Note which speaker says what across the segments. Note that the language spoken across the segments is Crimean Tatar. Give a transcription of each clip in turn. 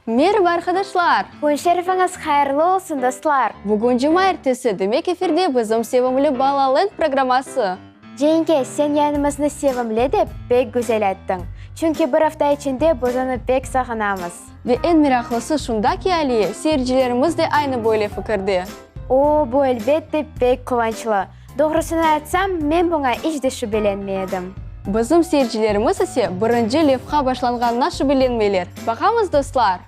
Speaker 1: Meraba, arqadaşlar!
Speaker 2: Kün şerifiñiz hayırlı olsun, dostlar!
Speaker 1: Bugün cumaertesi, demek efirde bizim sevimli Balaland programması.
Speaker 2: Cenke, sen yayınımıznı sevimli dep pek güzel ayttıñ. Çünki bir afta içinde biz onı pek sağınamız.
Speaker 1: Ve eñ meraqlısı şunda ki, Aliye, seyircilerimiz de aynı böyle fikirde.
Speaker 2: O, bu elbette pek quvançlı. Doğrusını aytsam, men buña iç de şübelenmey edim.
Speaker 1: Bizim seyircilerimiz ise birinci levha başlanğanına şübelenmeyler. Baqamız, dostlar!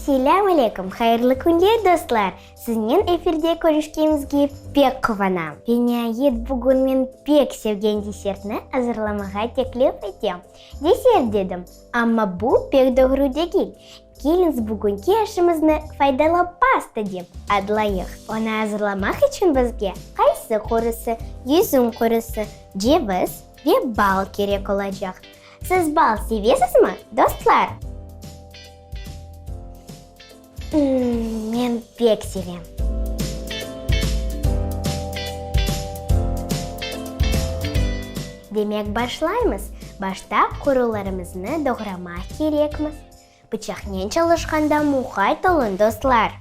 Speaker 3: Selâm aleyküm, hayırlı künler, dostlar! Siznen efirde körüşkenimizge pek quvanam. Ve niayet bugün men pek sevgen desertni azırlamağa teklif etem. Desert dedim, amma bu pek doğru degil. Keliñiz bugünki aşımıznı faydalı pasta dep adlayıq. Onı azırlamaq içün bizge qaysı qurusı, yüzüm qurusı, ceviz ve bal kerek olacaq. Siz bal sevesizmi, dostlar? Men pek sevem. Demek, başlaymız. Başta qurularımıznı doğramaq kerekmiz. Bıçaqnen çalışqanda muqayt olun, dostlar!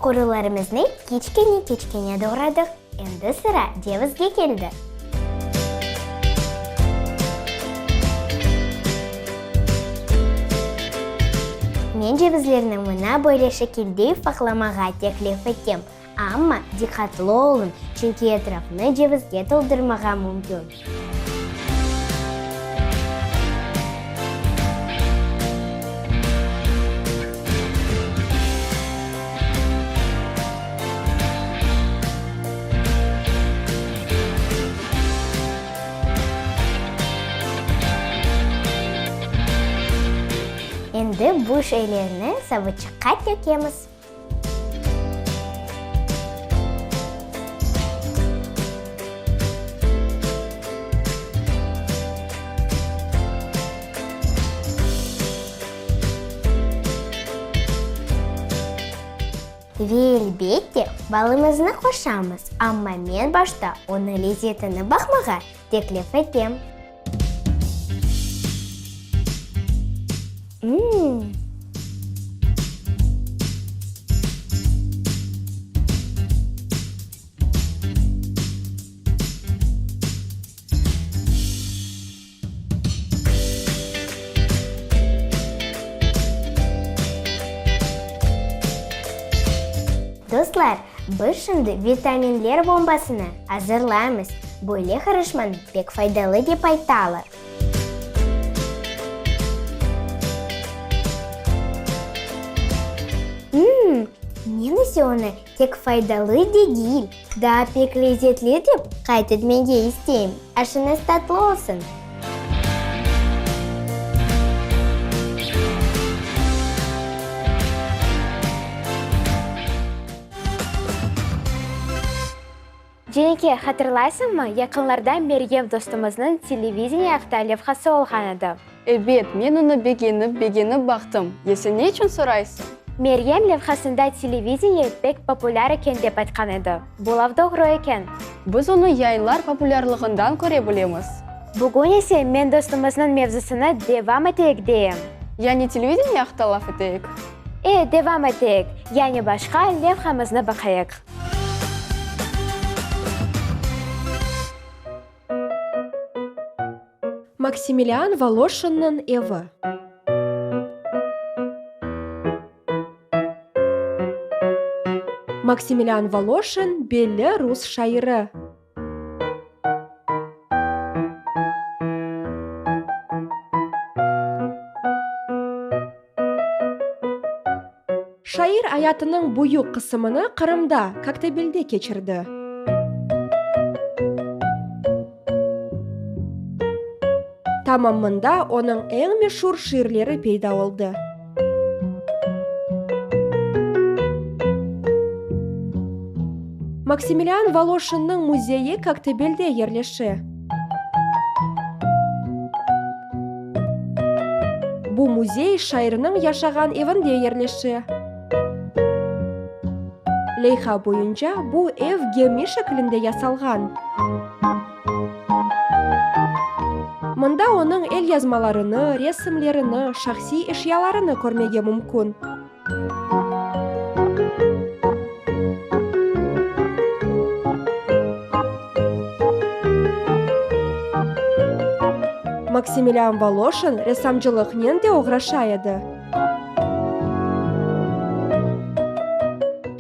Speaker 3: Qurularımıznı kiçkene-kiçkene doğradıq. Endi sıra cevizge keldi. Men cevizlerni mına böyle şekilde ufaqlamağa teklif etem. Amma diqqatlı oluñ, çünki etrafnı cevizge toldurmağa mümkün. Endi bu şeylerni savuçıqqa tökemiz. Ve elbette, balımıznı qoşamız, amma men başta onıñ lezetini baqmağa teklif etem. Mmm! Dostlar, biz şimdi vitaminler bombasını azırlaymız. Böyle qarışmanı pek faydalı dep aytalar. Mmm, men ise onı tek faydalı degil, daa pek lezetli dep qayd etmege isteyim. Aşıñız tatlı olsun!
Speaker 2: Cenike, hatırlaysıñmı, yaqınlarda Meryem dostumıznıñ televideniye aqta levhası olğan edi.
Speaker 1: Ebet, men onı begenip, begenip baqtım. Ya sen ne içün soraysıñ?
Speaker 2: Meryem levhasında televideniye pek populâr eken dep aytqan edi. Bu laf doğru eken.
Speaker 1: Biz onı yayınlar populârlığından köre bilemiz.
Speaker 2: Bugün ise men dostumıznıñ mevzusını devam eteyik deyim.
Speaker 1: Yani televideniye aqta laf eteyik?
Speaker 2: E, devam eteyik, yani başqa levhamıznı baqayıq.
Speaker 4: Maksimilian Voloşinniñ evi. Maksimilian Voloşin belli rus şairi. Şair ayatınıñ büyük qısımını Qırımda, Koktebelde keçirdi. Tamam mında onıñ eñ meşur şiirleri peyda oldı. Maksimilian Voloşinniñ müzeyi Koktebelde yerleşe. Bu müzey şairniñ yaşağan evinde yerleşe. Leyha boyunca bu ev gemi şeklinde yasalğan. Mında onıñ elyazmalarını, resimlerini, şahsiy eşyalarını körmege mümkün. Maksimilian Voloşin ressamcılıqnen de oğraşa edi.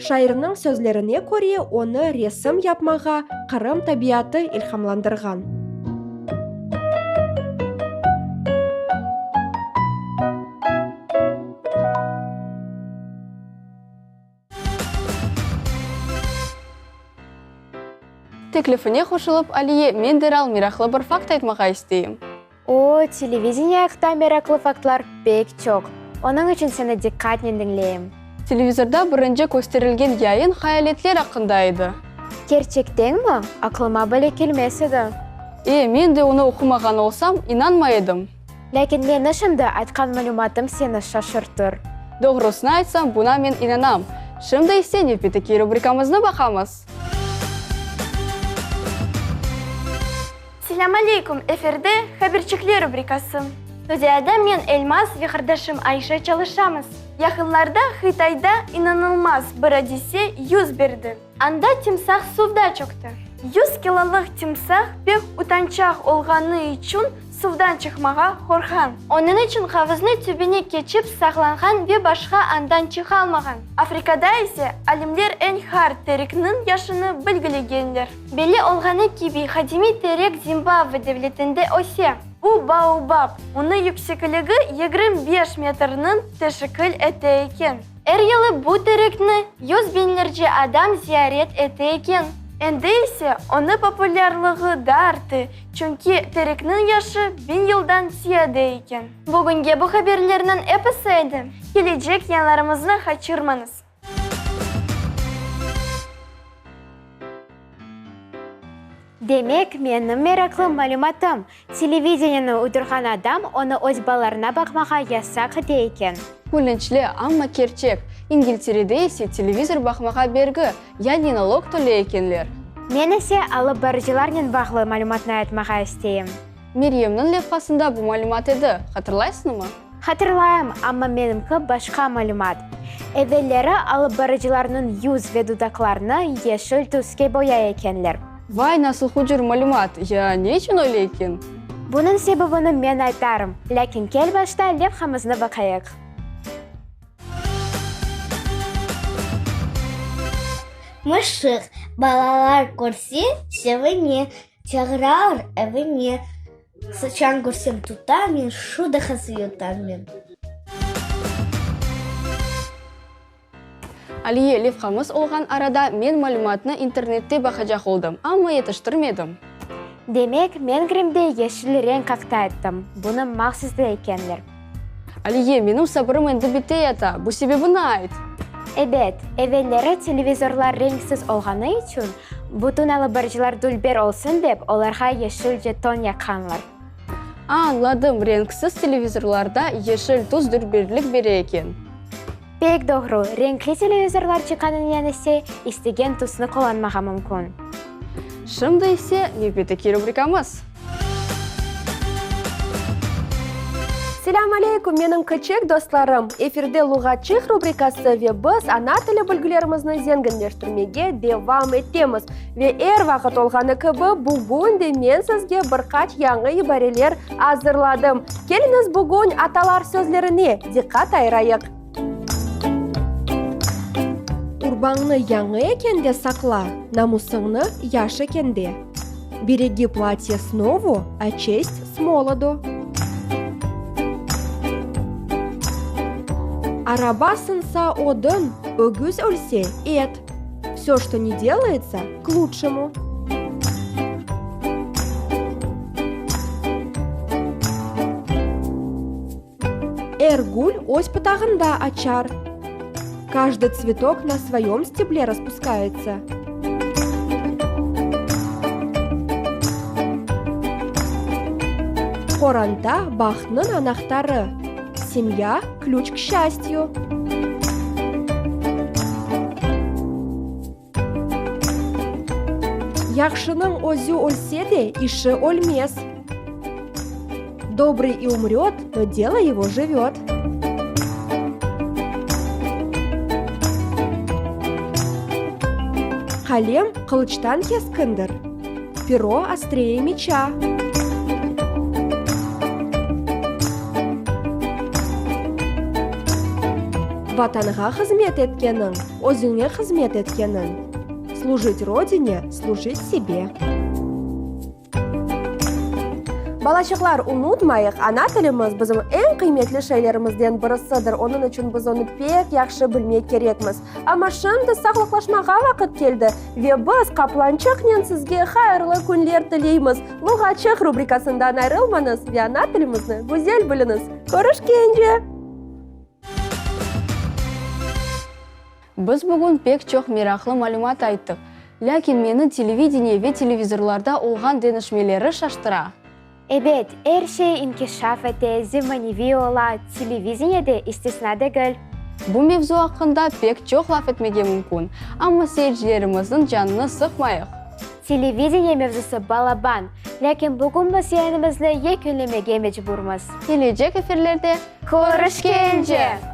Speaker 4: Şairniñ sözlerine köre, onı resim yapmağa Qırım tabiatı ilhamlandırğan.
Speaker 1: Teklifine qoşulıp, Aliye, men deral meraqlı bir fakt aytmağa isteyim.
Speaker 2: O, televideniye aqta meraqlı faktlar pek çoq. Onıñ içün seni diqqatnen diñleyim.
Speaker 1: Televizorda birinci kösterilgen yayın hayaletler aqqında edi.
Speaker 2: Kerçektenmi? Aqlıma bile kelmez edi.
Speaker 1: E, men de onı oqumağan olsam, inanmay edim.
Speaker 2: Lâkin meni şimdi aytqan malümatım seni şaşırtır.
Speaker 1: Doğrusını aytsam, buna men inanam. Şimdi ise nevbetteki rubrikamıznı baqamız.
Speaker 5: Selâm aleyküm, efirde Haberçikler rubrikası. Studiyada men Elmaz ve qardaşım Ayşe çalışamız. Yaqınlarda Hıtayda inanılmaz bir adise yüz berdi. Anda timsah suvda çökti. Yüz kilolıq timsah pek utançaq olğanı içün suvdan çıqmağa qorqan. Onıñ içün qavuznı tübüne keçip saqlanğan ve başqa andan çıqalmağan. Afrikada ise alimler eñ hard terekniñ yaşını belgilegenler. Belli olğanı kibi, qadimiy terek Zimbabve devletinde öse. Bu baobab, onıñ yüksekligi 25 metrniñ teşkil ete eken. Er yılı bu terekni yüz biñlerce adam ziyaret ete eken. Endi ise onıñ populârlığı da arttı, çünki terekniñ yaşı biñ yıldan ziyade eken. Bugünge bu haberlerniñ episi edi. Kelecek yayınlarımıznı qaçırmañız!
Speaker 2: Demek, menim meraqlı malümatım, televideniyeni uydurğan adam onı öz balalarına baqmağa yasaq ete eken.
Speaker 1: Külünçli, amma kerçek, İngilterede ise televizor baqmağa bergi, yani nalog töley ekenler.
Speaker 2: Men ise alıp barıcılarnen bağlı malümatnı aytmağa isteyim.
Speaker 1: Meryemniñ levhasında bu malümat edi, hatırlaysıñmı?
Speaker 2: Hatırlayım, amma menimki başqa malümat. Evelleri alıp barıcılarnıñ yüz ve dudaqlarını yeşil tüske boyay ekenler.
Speaker 1: Vay, nasıl hucur malümat! Ya ne içün öyle eken?
Speaker 2: Bunıñ sebebini men aytarım, lâkin kel başta levhamıznı baqayıq.
Speaker 3: Mışıq balalar körse, sevine, çağıralar evine. Sıçan körsem tutam men, şu daqası yutam men.
Speaker 1: Aliye, levhamız olğan arada men malümatnı internette baqacaq oldım, amma yetiştirmedim.
Speaker 2: Demek, men grimde yeşil renk aqta ayttım, bunı mahsus dey ekenler.
Speaker 1: Aliye, menim sabırım endi bite yata, bu sebebini ayt.
Speaker 2: Ebet, evelleri televizorlar renksiz olğanı içün, bütün alıp barıcılar dülber olsun dep, olarğa yeşil jeton yaqqanlar.
Speaker 1: A, añladım, renksiz televizorlarda yeşil tüs dülberlik bere eken.
Speaker 2: Pek doğru, renkli televizorlar çıqqanınen ise istegen tüsni qullanmağa mümkün.
Speaker 1: Şimdi ise nevbetteki rubrikamız.
Speaker 4: Selâm aleyküm, menim kiçik dostlarım! Efirde Luğatçıq rubrikası ve biz ana tili bilgilerimizni zenginleştirmege devam etemiz. Ve er vaqıt olğanı kibi, bugün de men sizge bir qaç yañı ibareler azırladım. Keliñiz, bugün atalar sözlerine diqqat ayırayıq. Urbañnı yañı ekende saqla, namusıñnı yaş ekende. Beregi platye snovu, a çest smolodu. Araba sınsa odun, ögüz ölse et. Vsё, что ни делается, к лучшему. Er gül öz pıtağında açar. Каждый цветок на своем стебле распускается. Qoranta, bahtnıñ anahtarı. Semya, klüç k şastyu. Yahşınıñ özü ölse de, işi ölmez. Dobrıy i umröt, no delo ego jivöt. Qalem qılıçtan keskindir. Pero ostreye meça. Vatanğa hızmet etkeniñ, özüñe hızmet etkeniñ. Slujit Rodine, slujit sebe. Balaçıqlar, unutmayıq, ana tilimiz bizim eñ qıymetli şeylerimizden birisidir, onıñ içün biz onı pek yahşı bilmek kerekmiz. Amma şimdi sağlıqlaşmağa vaqıt keldi ve biz Qaplançıqnen sizge hayırlı künler tileymiz. Luğatçıq rubrikasından ayrılmañız ve ana tilimizni güzel biliñiz. Körüşkence!
Speaker 1: Biz bugün pek çoq meraqlı malümat ayttıq, lâkin meni televideniye ve televizorlarda olğan deñişmeleri şaştıra.
Speaker 2: Ebet, er şey inkişaf ete, zemaneviy ola, televideniye de istisna degil.
Speaker 1: Bu mevzu aqqında pek çoq laf etmege mümkün, amma seyircilerimizniñ canını sıqmayıq.
Speaker 2: Televideniye mevzusı balaban, lâkin bugün biz yayınımıznı yekünlemege mecburmız.
Speaker 1: Kelecek efirlerde
Speaker 2: Körüşkence!